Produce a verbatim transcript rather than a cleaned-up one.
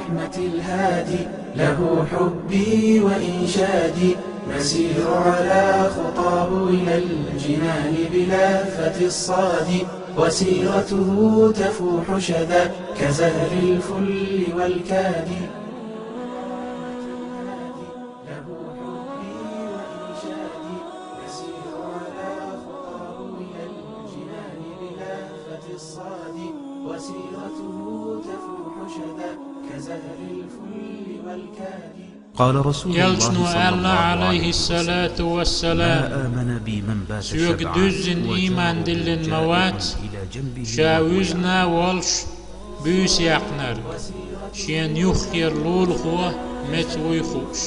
نعمة الهادي، له حبي وإنشادي، نسير على خطاه إلى الجنان بلهفة الصاد، وسيرته تفوح شذا كزهر الفل والكاد. له حبي وإنشادي، نسير على خطاه إلى الجنان بلهفة الصاد، وسيرته تفوح شذا كزهر الفل والكاد. قال رسول الله صلى الله عليه وسلم: ما آمن بي من بات شبعان وجاره جائع من جائع. Сога дуьззина ийман диллина ма вац ша вуьзна волуш буьйса яьккхинарг, шена юххера лулахо меца вуй хууш.